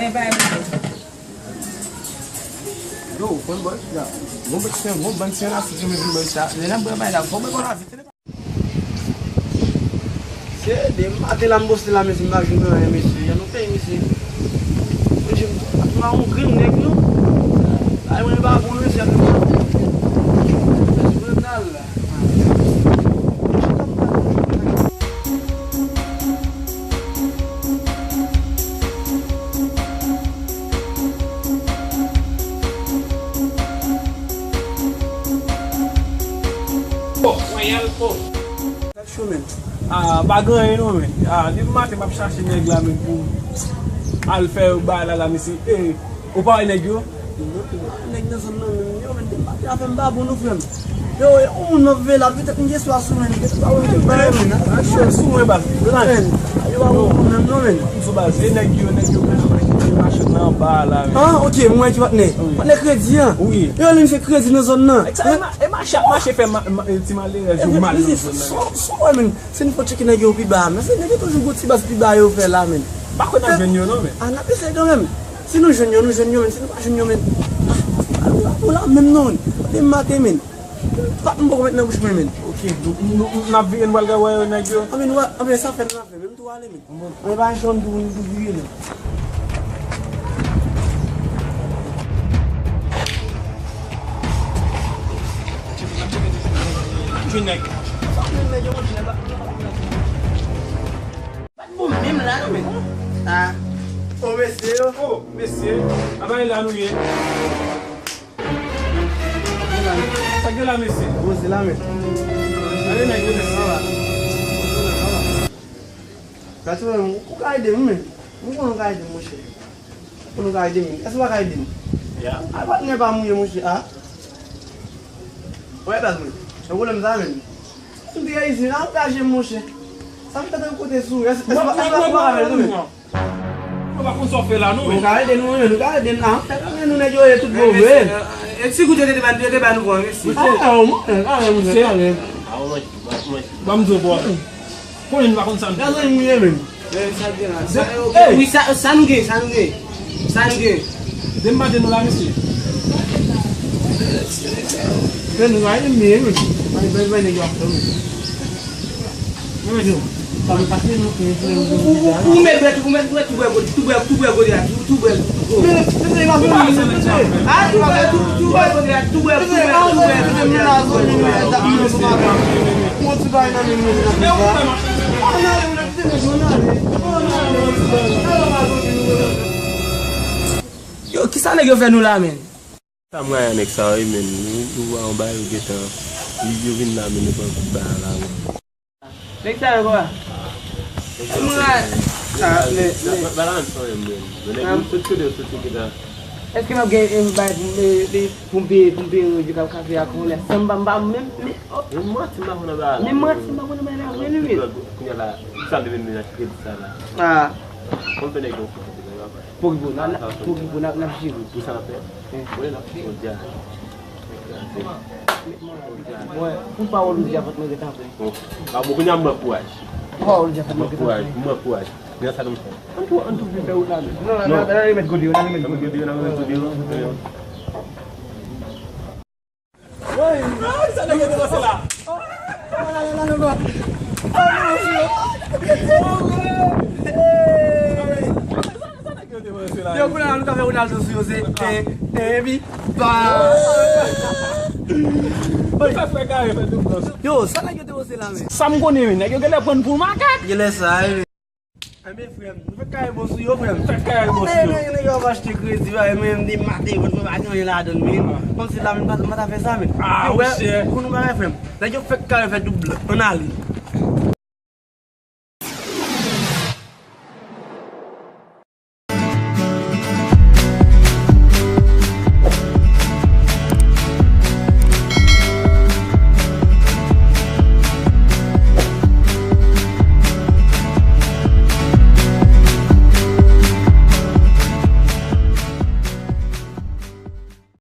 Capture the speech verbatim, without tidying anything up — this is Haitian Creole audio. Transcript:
Anyen pa yon. Yo, bon, bon, ya. Bon, bon, se yon bon, bon, se yon asit, yo, men, bon, sa. Lè n ap bwè bagay la, fò mwen konn avi. Se de maten la m poste la, mesye, m pa jwenn anyen, mesye. Jan nou fè, mesye. Mesye, m pa yon grenn nèg, non. Ay, mwen pa bon, mesye, ap mwen al la. Oh, mwen al, oh. Cho, men. Ah, pa gen anyen non, men. Ah, depi maten m ap chache nèg la, men, pou al fè bagay la, la, mesye. Eh, ou pa wè nèg yo? Nèg nan zòn nan, men, yo, men, depi maten afè m pa bon non, frè m. Yo, yon moun m ap veye la, petèt m gen swa sou mwen, petèt pa wè m gen bagay, men. Ah, cho sou mwen, baz. Men, yo pa bon pou mwen menm non, men. Sou baz, e nèg yo, nèg yo, machin nan anba la, men. Ah, ok, mwen ki patnè. Wi. Patnè kredi an. Wi. Yo, li se kredi nan zòn nan. Sa, e ma-, e mache ap mache fè ma-, ma-, e ti malerèz yo mal nan zòn nan. Sou, sou, wè, men. Se nou fò tcheke nèg yo pi ba, men se nèg yo toujou gon ti baz pi ba yo fè la, men. Pa kwè n ap jwenn yo non, men. Ah, n ap eseye kanmenm. Si nou jwenn yo, nou jwenn yo, men. Si nou pa jwenn yo, men. Ah, ah, ou la, ou la menm non, men. Depi maten, men. Pat m poko met nan bouch mwen, men. Ok, donk nou, nou, n ap vire, n pral gade wè yo nèg yo. Ah, men, wè, ah, men sa fè n ap fè, men m tou ale, men. Bon. Men pa jwenn tou, nou tou vire, men. Jwenn nèg. Sa jwenn nèg yo, manje la. Bat bon menm la non, men. Ah. Oh, mesye yo. Oh, mesye. A bay la nou ye. Sa gen la, mesye. Bon, se la, men. Ale, nèg yo, mesye. Gade, ou ka ede m, men. Mwen konnen ou ka ede m, monchè. Pou nou ka ede m. Èske w pa ka ede m? Ya. A, patnè pa mouye, monchè. A. Wè, baz mwen. Se pwoblèm sa menm. M te ayisyen, angaje m, monchè. Sa m fè tankou kote sou. Èske, èske, èske w pa ka fè l tou menm? Nou pa konn sa w fè la, non. Nou ka ede nou, nou ka ede nou. Fè tankou nou nèg yo ye tout bon vre. E ti goute yo te ban, yo te ban nou bon, mèsi. A, o mwen, a, mwen, a, mwen. Ban m di w, bò. Konnen nou pa konn sa n fè. Gazon mouye menm. Men sa gen la. Sa, wi, sa, sa nou gen, sa nou gen. Sa nou gen. Demen maten nou la, mesye. Men nou va mouye menm. Bay, bay, bay, nèg yo ap fè menm. Men, men, nou. Ou, ou, ou, ou mèt bwè, ou mèt bwè, tou bwè, tou bwè, tou bwè, tou bwè, tou bwè, tou bwè. Tou bwè, tou, tou bwè, tou bwè, tou bwè, tou bwè, tou bwè, tou bwè. Yo, kisa nèg yo fè nou la, menn? Sa mwen a nèg sa yo, menn. Nou, nou wè anba yo gentan. Yo, yo vin la, menn, yo pran kout bal la, menn. Nèg sa yo kòman? Mwen a, a, men, men. Ba, ba, ba, ansanm, menn. Men nèg yo sot kote yo soti gentan. Èske m ap gen, em, bay pou m, e, e, pou m peye, pou m peye rezo k ap kase a kounye a? San m pa, m pa menm, men, o. Men manti m pa konn anba la. Men manti m pa konn anba la, vre, li menm. Kounye a la, sa l te vin nan kredi sa la. A. Konn fè nèg yo kote, nèg yo ap Pokipo, n a, n a, pokipo, n a, n ap jere. Pou sa n ap fè? Wi, n ap fè yon djaz. Mwen, pou pawòl ou di a, fòk mwen gentan pran. Bon. A, bon, kounye a m ban kouraj. Pou pawòl ou di a, fòk mwen gentan pran. M ban kouraj, m ban kouraj. Men sa nou fè. Ann tou, ann tou vin fè wout la, men. Non, non, non, n a remèt kote yo, n a remèt kote yo. N a remèt kote yo. Yo, kounye a nou ka fè Ronaldo sou yo, se te, te, bi, ba. Yo, sa nèg yo te panse la, men? Sa m konnen, men, nèg yo genlè pran n pou makak. Genlè sa, wi. Enben, frè m, nou fèk kare bon sou yo, frè m. Fèk kare bon sou yo. Nèg, nèg, nèg yo ap achte kredi, ba, e mwen menm, de maten, mwen pa gen anyen ladann, men. Kòmsi la, mwen pa, mwen pa ta fè sa, men. A, monchè. Pou nou bagay, frè m. Nèg yo fèk kare fè doub, ann ale.